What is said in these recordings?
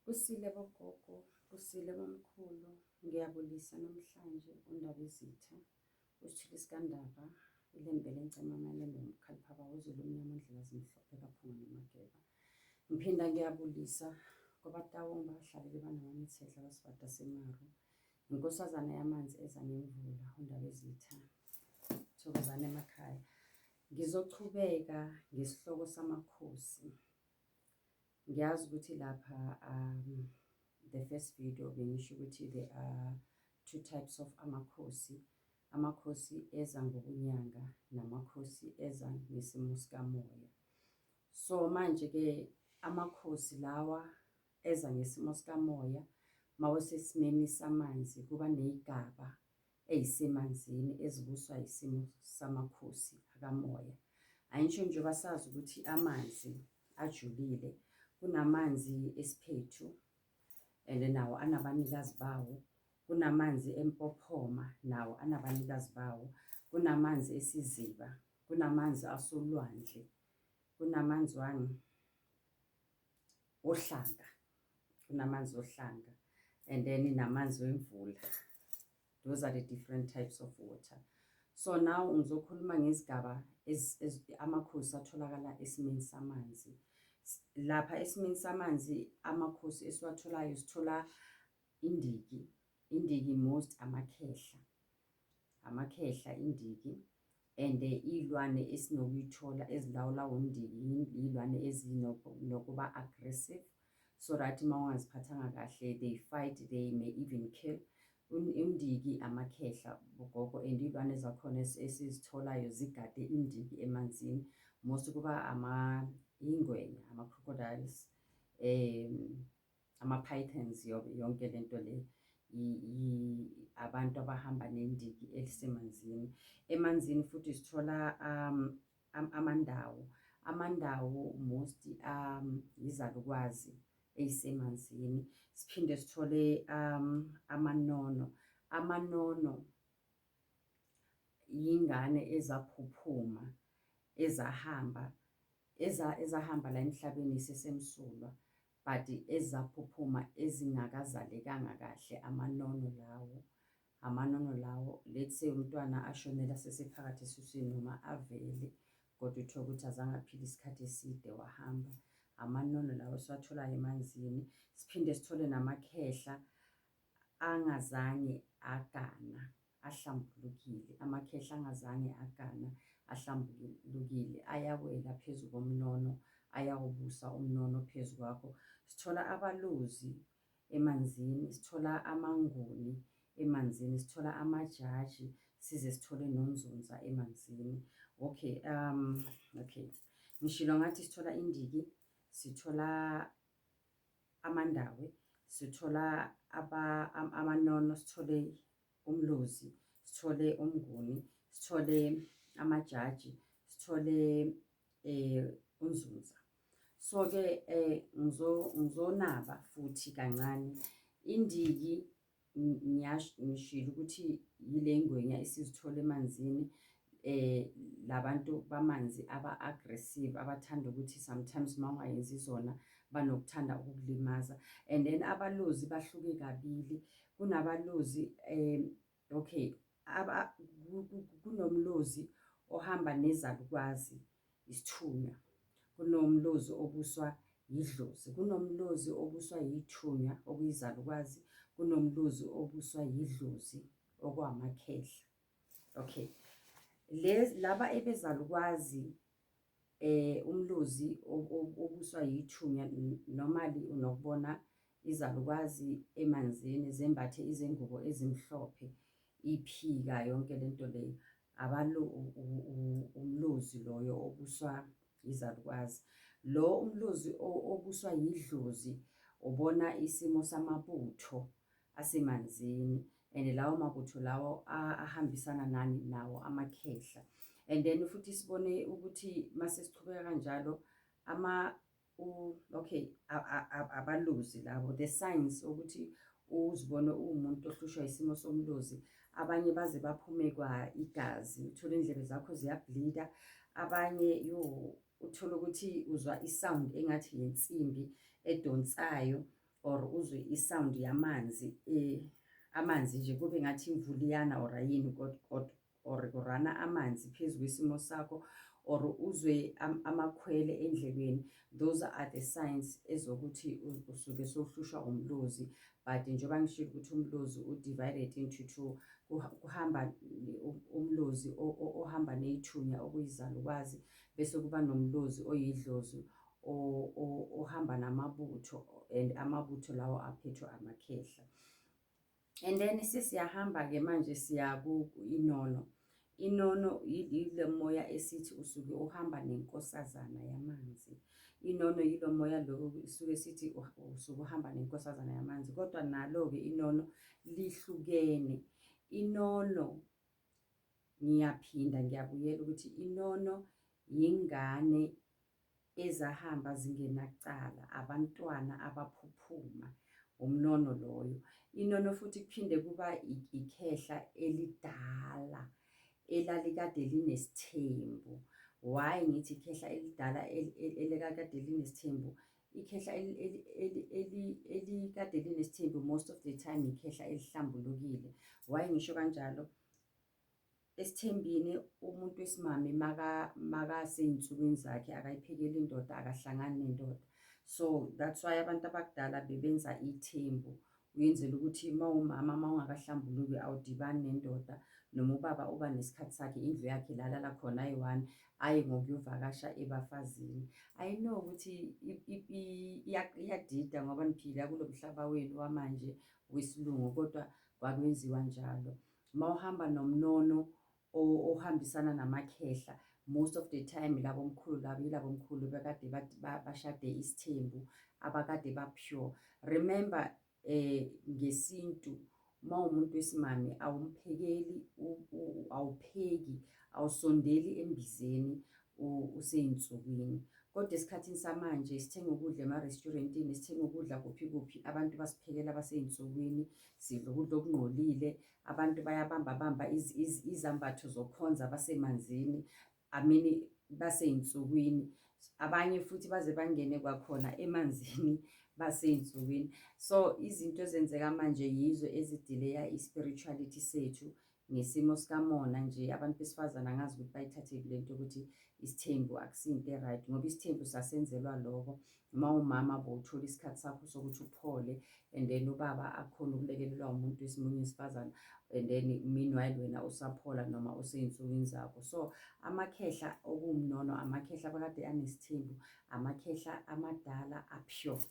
Kusile bogogo, kusile bomkhulu, ngiyabulisa namhlanje uNdabezitha, uSithuli sikaNdaba, iLembe leNcema amaLembe ngumkhalipha wezulu omnyama ndlela zimhlophe kaPhunga noMageba. Ngiphinda ngiyabulisa kwaBataung bahlalele banamamithehla basibada semaru. Inkosazana yamanzi eza nemvula uNdabezitha. Thokozani emakhaya. Ngizochubeka ngesihloko samakhosi. Ngiyazi ukuthi lapha the first video bengisho ukuthi there are two types of amakhosi. Amakhosi eza ngobunyanga namakhosi eza ngesimo sikamoya. So manje-ke amakhosi lawa eza ngesimo sikamoya mawesesimeni samanzi kuba ney'gaba eyisemanzini ezibuswa yisimo samakhosi akamoya. Ayisho njengoba sazi ukuthi amanzi ajulile, kunamanzi esiphethu and nawo anabanikazi bawo, kunamanzi empophoma nawo anabanikazi bawo, kunamanzi esiziba, kunamanzi asolwandle, kunamanzi wani ohlanga, kunamanzi ohlanga and then namanzi wemvula. Those are the different types of water. So now ngizokhuluma ngezigaba amakhosi atholakala esimeni samanzi. Lapha esimeni samanzi amakhosi esiwatholayo sithola indiki, indiki most amakhehla. Amakhehla indiki and iy'lwane esinokuyithola ezilawula undiki iy'lwane ezinokuba aggressive so that uma ungaziphathanga kahle they fight, they may even kill. Indiki amakhehla bogogo and iy'lwane zakhona esizitholayo zigade indiki emanzini most kuba iy'ngwenya, ama-crocodiles, ama-pythons yonke lento le abantu abahamba nendiki elisemanzini. Emanzini futhi sithola amandawo. Amandawo most izalukwazi ey'semanzini. Siphinde sithole amanono. Amanono yingane ezaphuphuma ezahamba ezahamba la emhlabeni isesemsulwa but ezaphuphuma ezingakazalekanga kahle amanono lawo. Amanono lawo, let's say umntwana ashonela sesephakathi esiswini noma avele kodwa uthole ukuthi azange aphile isikhathi eside wahamba. Amanono lawo esiwatholayo emanzini. Siphinde sithole namakhehla angazange agana ahlambulukile, amakhehla angazange agana ahlambulukile ayawela phezu komnono, ayawubusa umnono phezu kwakho. Sithola abalozi emanzini, sithola amaNguni emanzini, sithola amajaji, size sithole noNzunza emanzini. Okay, okay. Ngishilo ngathi sithola indiki, sithola amandawe, sithola amanono, sithole umlozi, sithole umnguni, sithole amajaji, sithole uNzunza. So-ke ngizonaba futhi kancane. Indiki ngishilo ukuthi yile ngwenya esizithola emanzini labantu bamanzi aba-aggressive abathanda ukuthi sometimes uma ungayenzi zona banokuthanda ukukulimaza. And then abalozi bahluke kabili. Kunabalozi okay kunomlozi ohamba nezalukwazi isithunywa, kunomlozi obuswa yidlozi, kunomlozi obuswa yithunywa okuyizalukwazi, kunomlozi obuswa yidlozi okwamakhehla. Okay, laba ebezalukwazi umlozi obuswa yithunywa normally unokubona izalukwazi emanzini zembathe izingubo ezimhlophe, iphika yonke lento leyo. Umlozi loyo obuswa izalukwazi. Lo umlozi obuswa yidlozi ubona isimo samabutho asemanzini and lawo mabutho lawo ahambisana nani nawo amakhehla. And then futhi sibone ukuthi mase sichubeka kanjalo okay abalozi labo the signs ukuthi uzibone uwumuntu ohlushwa isimo somlozi, abanye baze baphume kwa igazi, uthole indlebe zakho ziyableeda, abanye yo uthole ukuthi uzwa i-sound engathi yensimbi edonsayo. Or uzwe i-sound yamanzi, amanzi nje kube ngathi imvula iyana or ayini, or kurana amanzi phezu kwesimo sakho, or uzwe amakhwele endlebeni. Those are the signs ezokuthi usuke sowuhlushwa umlozi. But njengoba ngishilo ukuthi umlozi u-divided into two, kuhamba umlozi ohamba ney'thunya, okuyizalukwazi, bese kuba nomlozi oyidlozi ohamba namabutho, and amabutho lawo aphethwe amakhehla. And then sesiyahamba-ke manje, siya ku-inono. Inono yile moya esithi usuke uhamba nenkosazana yamanzi. Inono yilo moya lo isuke sithi usuke uhamba nenkosazana yamanzi, kodwa nalo-ke inono lihlukene. Inono, ngiyaphinda ngiyabuyela ukuthi inono yingane ezahamba zingenacala, abantwana abaphuphuma, umnono loyo. Inono futhi kuphinde kuba ikhehla elidala elalikade linesithembu. Why ngithi ikhehla elidala elikade linesithembu? Ikhehla elikade linesithembu most of the time ikhehla elihlambulukile. Why ngisho kanjalo? Esithembini umuntu wesimame makasey'nsukwini zakhe akayiphekeli indoda, akahlangani nendoda. So that's why abantu abakudala bebenza ithembu, uyenzela ukuthi uma umama, uma ungakahlambuluki, awudibani nendoda, noma ubaba uba nesikhathi sakhe, indlu yakhe lalala khona ayi-one, aye ngokuyovakasha ebafazini. I know ukuthi iyadida ngoba niphila kulo mhlaba wenu wamanje wesilungu, kodwa kwakwenziwa njalo. Uma uhamba nomnono ohambisana namakhehla, most of the time labo mkhulu labo, yilabo mkhulu bekade bashade isithembu, abakade ba-pure. Remember, ngesintu uma umuntu wesimame awumphekeli, awupheki, awusondeli embizeni usey'nsukwini. Kodwa esikhathini samanje sithenga ukudla ema-restaurantini, sithenga ukudla kuphi kuphi, abantu basiphekela basey'nsukwini, sidla ukudla okungcolile. Abantu bayabamba bamba izambatho zokhonza basemanzini, I mean basey'nsukwini. Abanye futhi baze bangene kwakhona emanzini basey'nsukwini. So izinto ezenzeka manje yizo ezi-delaya i-spirituality sethu ngesimo sikamona nje. Abantu besifazane angazi ukuthi bayithathe kule nto ukuthi isithembu akusinto e-right, ngoba isithembu sasenzelwa lokho. Uma umama bowuthola isikhathi sakho sokuthi uphole, and then ubaba akhona ukulekelelwa umuntu wesimunye wesifazane, and then meanwhile wena usaphola noma usey'nsukwini zakho. So amakhehla okuwumnono, amakhehla abakade anesithembu, amakhehla amadala a-pure,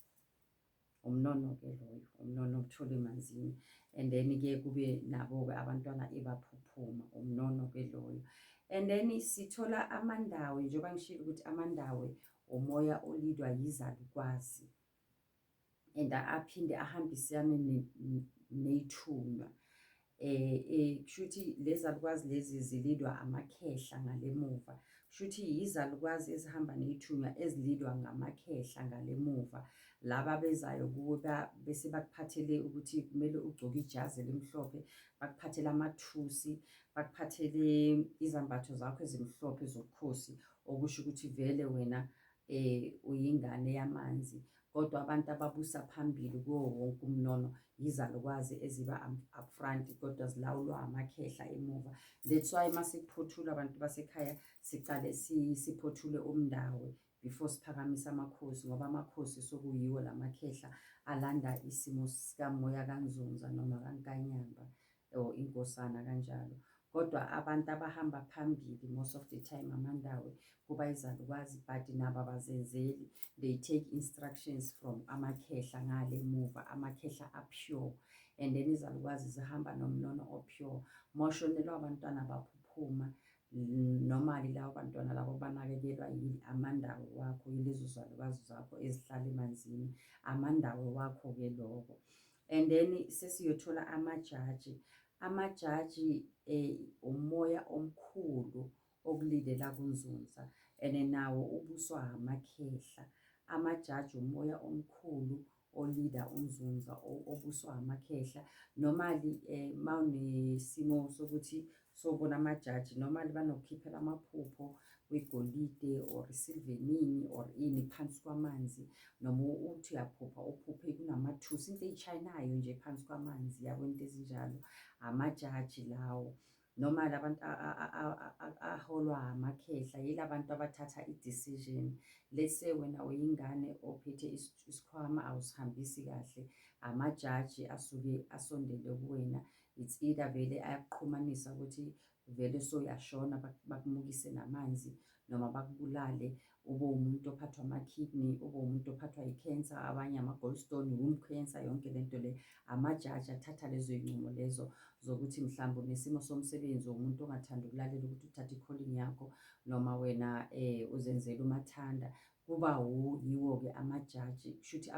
umnono-ke loyo, umnono okuthola emanzini. And then-ke kube nabo-ke abantwana ebaphuphuma, umnono-ke loyo. And then sithola amandawe, njengoba ngishilo ukuthi amandawe umoya olidwa yizalukwazi and aphinde ahambisane ney'thunywa. Kushuthi lezi zalukwazi lezi zilidwa amakhehla ngalemuva, kushuthi yizalukwazi ezihamba ney'thunywa ezilidwa ngamakhehla ngalemuva. Laba bezayo kuwe bese bakuphathele ukuthi kumele ugcoke ijazi elimhlophe, bakuphathele amathusi, bakuphathele izambatho zakho ezimhlophe zobukhosi, okusho ukuthi vele wena uyingane yamanzi. Kodwa abantu ababusa phambili kuwo wonke umnono yizalukwazi eziba upfront, kodwa zilawulwa amakhehla emuva. That's why masiphothula abantu basekhaya sicale siphothule umndawe before siphakamisa amakhosi, ngoba amakhosi sokuyiwo lamakhehla alanda isimo sikamoya kaNzunza noma kaNkanyamba or inkosana kanjalo. Kodwa abantu abahamba phambili most of the time amandawe kuba izalukwazi, but nabo abazenzeli, they take instructions from amakhehla ngale muva, amakhehla a-pure. And then izalukwazi zihamba nomnono o-pure. Mawushonelwa abantwana baphuphuma, normally labo bantwana labo banakekelwa amandawo wakho, yilezo zalukwazi zakho ezihlala emanzini, amandawo wakho-ke loko. And then sesiyothola amajaji. Amajaji umoya omkhulu okulidela kuNzunza, and nawo ubuswa amakhehla. Amajaji umoya omkhulu olida uNzunza obuswa amakhehla. Normally mawunesimo sokuthi sobona amajaji, normally banokukhiphela amaphupho. kwegolide or silver eningi or ini phansi kwamanzi, noma uthi uyaphupha uphuphe kunamathusi, into eyishayinayo nje phansi kwamanzi, yabo, into ezinjalo, amajaji lawo. Noma labantu aholwa amakhehla, yila bantu abathatha i-decision. Let's say wena uyingane ophethe isikhwama, awusihambisi kahle, amajaji asuke asondele kuwena. It's either vele ayakuqhumanisa ukuthi vele soyashona, bakumukise namanzi, noma bakubulale, ube umuntu ophathwa ama-kidney, ube umuntu ophathwa i-cancer, abanye ama-gallstone, womb cancer, yonke lento le. Amajaji athatha lezo y'ncumo lezo zokuthi mhlawumbe unesimo somsebenzi, umuntu ongathandi ukulalela ukuthi uthathe i-calling yakho, noma wena uzenzela umathanda, kuba yiwo-ke amajaji. Kushuthi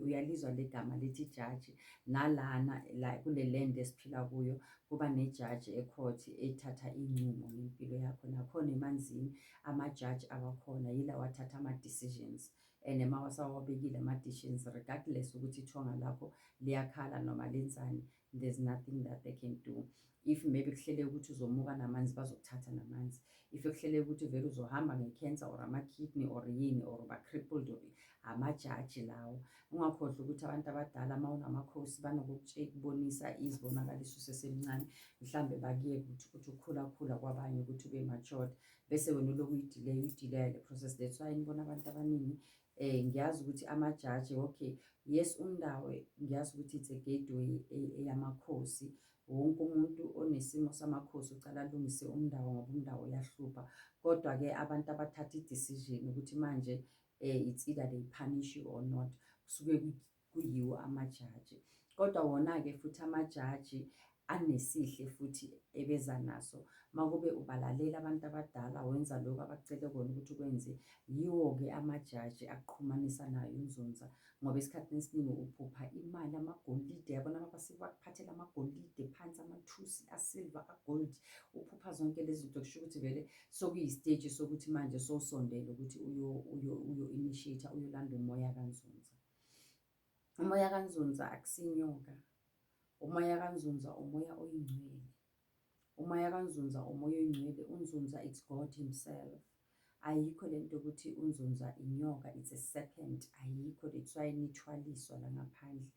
uyalizwa le gama lithi jaji, nalana la kule land esiphila kuyo kuba nejaji e-court ethatha incumo ngempilo yakho. Nakhona emanzini amajaji abakhona, yilawa athatha ama-decisions, and uma wasawabekile ama-decisions, regardless ukuthi ithonga lakho liyakhala noma lenzani, there's nothing that they can do. If maybe kuhlele ukuthi uzomuka namanzi, bazokuthatha namanzi. If kuhlele ukuthi vele uzohamba nge-cancer or ama-kidney or yini or ba-crippled, or amajaji lawo. Ungakhohlwa ukuthi abantu abadala, uma unamakhosi, banokukubonisa izibonakaliso usesemncane, mhlambe bakuyeke ukuthi uthi ukhula khula kwabanye ukuthi ube matured, bese wena uloku uyi-delay, uyi-delay le process. That's why nibona abantu abaningi. Ngiyazi ukuthi amajaji, okay, yes, umndawe, ngiyazi ukuthi it's a gateway eyamakhosi. Wonke umuntu onesimo samakhosi ucala alungise umndawo, ngoba umndawo uyahlupha. Kodwa-ke abantu abathatha i-decision ukuthi manje it's either they punish you or not, kusuke kuyiwo amajaji. Kodwa wona-ke futhi amajaji anesihle futhi ebeza naso makube ubalalela abantu abadala, wenza lokhu abakucele kona ukuthi ukwenze. Yiwo-ke amajaji akuqhumanisa nayo uNzunza, ngoba esikhathini esiningi uphupha imali, amagolide, yabona, bakuphathela amagolide phansi, amathusi a-silver, a-gold, uphupha zonke lezi zinto. Kusho ukuthi vele sokuyi-stage sokuthi manje sowusondele ukuthi uyo-initiate, uyolanda umoya kaNzunza. Umoya kaNzunza akusinyoka. Umoya kaNzunza umoya oyingcwele. Umoya kaNzunza umoya oyingcwele. UNzunza, it's God himself. Ayikho lento yokuthi uNzunza inyoka, it's a serpent, ayikho. That's why nithwaliswa la ngaphandle,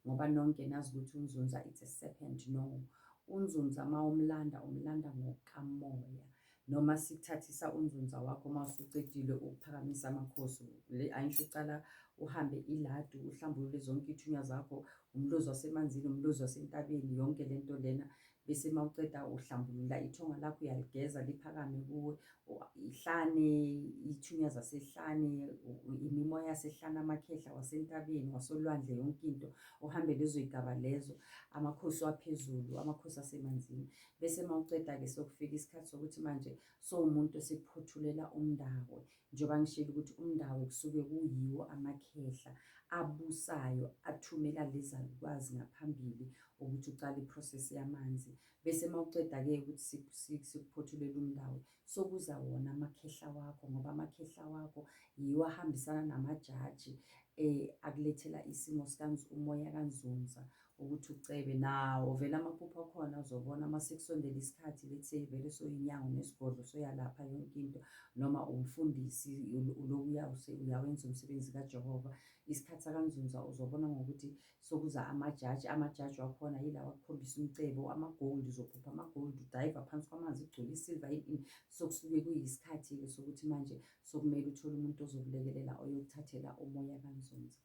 ngoba nonke nazi ukuthi uNzunza, it's a serpent. No, uNzunza uma umlanda, umlanda ngokamoya. Noma sikuthathisa uNzunza wakho uma usucedile ukuphakamisa amakhosi le, ayisho ucala uhambe iladu, uhlambulule zonke iy'thunywa zakho, umlozi wasemanzini, umlozi wasentabeni, yonke lento lena, bese uma uceda uhlambulula ithonga lakho, uyaligeza liphakame kuwe, ihlane, iy'thunywa zasehlane, imimoya yasehlane, amakhehla wasentabeni, wasolwandle, yonke into, uhambe lezo y'gaba lezo, amakhosi waphezulu, amakhosi asemanzini. Bese uma uceda-ke sokufika isikhathi sokuthi manje sowumuntu esikuphothulela umndawo. Njengoba ngishilo ukuthi umndawo kusuke kuyiwo amakhehla abusayo, athumela lezalukwazi ngaphambili ukuthi ucale i-process yamanzi. Bese uma uceda-ke ukuthi sikuphothulele umndawo, sokuza wona amakhehla wakho, ngoba amakhehla wakho yiwo ahambisana namajaji, akulethela isimo umoya kaNzunza ukuthi ucebe nawo. Vele amaphupho akhona uzobona uma sekusondela isikhathi, let's say vele soyinyanga nesigodlo, soyalapha yonke into, noma umfundisi, uloku uyawenza umsebenzi kaJehova. Isikhathi sakaNzunza uzobona ngokuthi sokuza amajaji. Amajaji wakhona yilawa akukhombisa umcebo, ama-gold, uzophupha ama-gold, udayiva phansi kwamanzi, kugcwele i-silver, ini ini. Sokusuke kuyisikhathi-ke sokuthi manje sokumele uthole umuntu ozokulekelela, oyokuthathela umoya kaNzunza.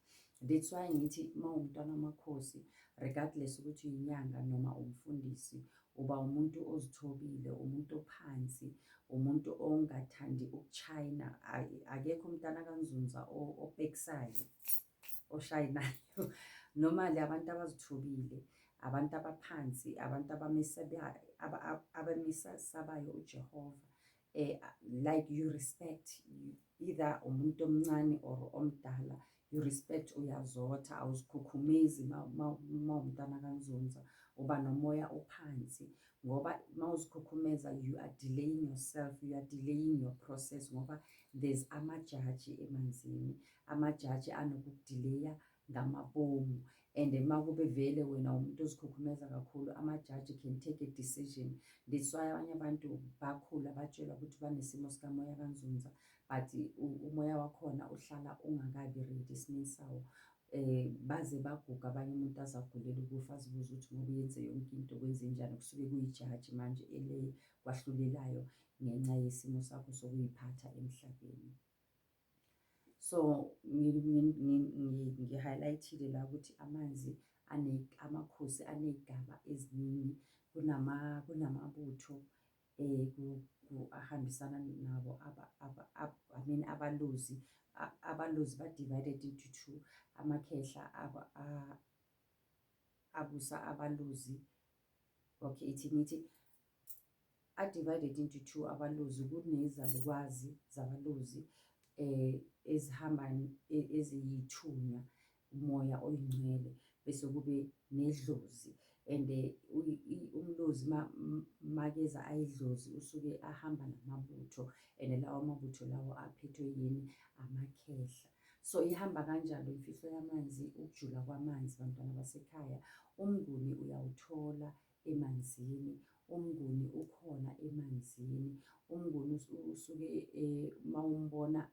That's why ngithi uma uwumntwana wamakhosi, regardless ukuthi uyinyanga noma umfundisi, uba umuntu ozithobile, umuntu ophansi, umuntu ongathandi ukuchayina. Akekho umntana kaNzunza opekisayo, oshayinayo. Normally abantu abazithobile, abantu abaphansi, abantu abamesabayo uJehova, like you respect you, either umuntu omncane or omdala, you respect, uyazotha, awuzikhukhumezi. Ma umntwana kaNzunza uba nomoya ophansi, ngoba uma uzikhukhumeza, you are delaying yourself, you are delaying your process, ngoba there's amajaji emanzini, amajaji anokukudileya ngamabomu. And uma kube vele wena umuntu ozikhukhumeza kakhulu, amajaji can take a decision. That's why abanye abantu bakhula batshelwa ukuthi banesimo sikamoya kaNzunza, but umoya wakhona uhlala ungakabi ready esimeni sawo, baze baguga abanye, umuntu aze agulele ukufa, azibuze ukuthi ngoba uyenze yonke into, kwenzenjani. Kusuke kuyijaji manje ele kwahlulelayo ngenxa yesimo sakho sokuyiphatha emhlabeni. So ngi-highlight-ile la ukuthi amanzi, amakhosi aney'gaba eziningi. Kunamabutho ahambisana nabo, I mean, abalozi. Abalozi ba-divided into two: amakhehla abusa abalozi. Okay, ithi ngithi a-divided into two abalozi. Kunezalukwazi zabalozi ezihamba eziyithunywa umoya oyingcwele, bese kube nedlozi. And umlozi makeza ayidlozi, usuke ahamba namabutho, and lawo mabutho lawo aphethwe yini? Amakhehla. So ihamba kanjalo imfihlo yamanzi, ukujula kwamanzi, bantwana basekhaya. Umnguni uyawuthola emanzini, umnguni ukhona emanzini. Umnguni usuke mawumbona,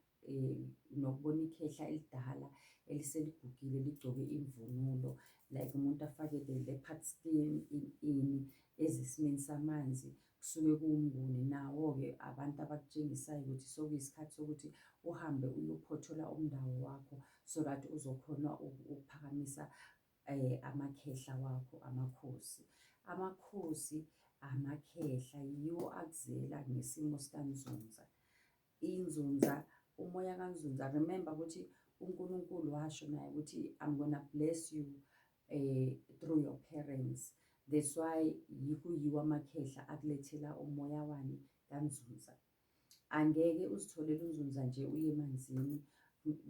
nokubona ikhehla elidala eliseligugile ligcoke imvunulo, like umuntu afake le leopard skin ini ezesimeni samanzi, kusuke kuwumnguni. Nawo-ke abantu abakutshengisayo ukuthi sekuyisikhathi sokuthi uhambe uyophothola umndawo wakho so that uzokhona ukuphakamisa amakhehla wakho, amakhosi. Amakhosi amakhehla yiwo akuzela ngesimo sikaNzunza. Inzunza, umoya kaNzunza. Remember ukuthi uNkulunkulu washo naye ukuthi, "I'm gonna bless you through your parents." That's why yikuyiwo amakhehla akulethela umoya wani? KaNzunza. Angeke uzitholele uNzunza nje uye emanzini.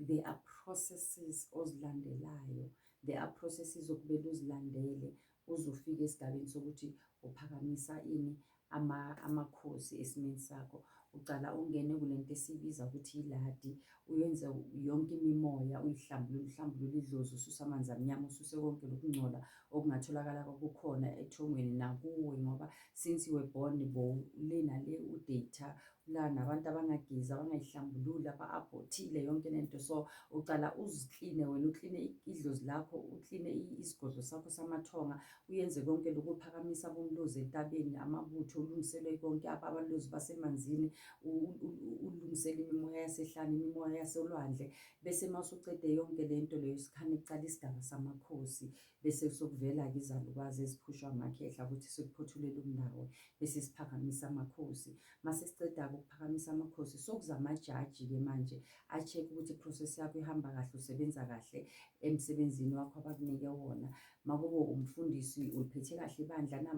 There are processes ozilandelayo, there are processes okumele uzilandele uze ufike esigabeni sokuthi uphakamisa ini? Amakhosi esimeni sakho. Ucala ungene kulento esiyibiza ukuthi iladi, uyenze yonke imimoya, uyihlambulule, uhlambulule idlozi, ususe amanzi amnyama, ususe konke lokungcola okungatholakala kukhona ethongweni nakuwe, ngoba since you were born le nale u-date la nabantu abangagezi, abangayihlambululi, aba-abhortile, yonke lento. So ucala uzikline wena, ukline idlozi lakho, ukline isigodlo sakho samathonga, uyenze konke lokhu, uphakamisa abomlozi entabeni, amabutho, ulungisele konke abalozi basemanzini, ulungisele imimoya yasehlane, imimoya yasolwandle. Bese masucede yonke lento leyo, sikhane kucala isigaba samakhosi, bese sokuvela-ke izalukwazi eziphushwa amakhehla ukuthi sekuphothulele umndawo, bese siphakamisa amakhosi. Mase siceda-ke ukuphakamisa amakhosi, sokuza amajaji-ke manje a-check ukuthi i-process yakho ihamba kahle, usebenza kahle emsebenzini wakho abakunike wona. Makube umfundisi, uliphethe kahle ibandla na?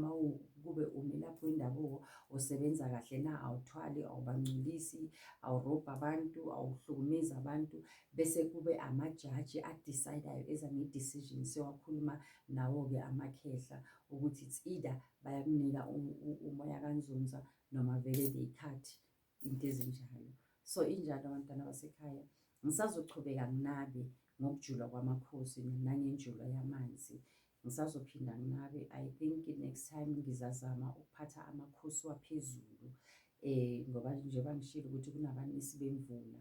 Kube umelaphi wendabuko, usebenza kahle na? Awuthwali, awubangcolisi, awurobhi abantu, awuhlukumezi abantu. Bese kube amajaji a-decide-ayo, eza nge-decision, sewakhuluma nawo-ke amakhehla ukuthi it's either bayakunika umoya kaNzunza noma vele they cut, into ezinjalo. So injalo, abantwana basekhaya. Ngisazochubeka nginabe ngokujula kwamakhosi nangenjulo yamanzi. Ngisazophinda nginabe. I think next time ngizazama ukuphatha amakhosi waphezulu, ngoba njengoba ngishilo ukuthi kunabanisi bemvula,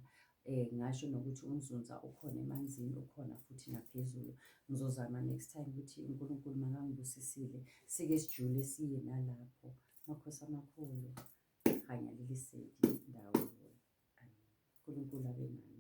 ngasho nokuthi uNzunza ukhona emanzini, ukhona futhi naphezulu. Ngizozama next time ukuthi uNkulunkulu makangibusisile, sike sijule siye nalapho. Makhosi amakhulu, kganya le lesedi ndawo. Amen. UNkulunkulu abe nani.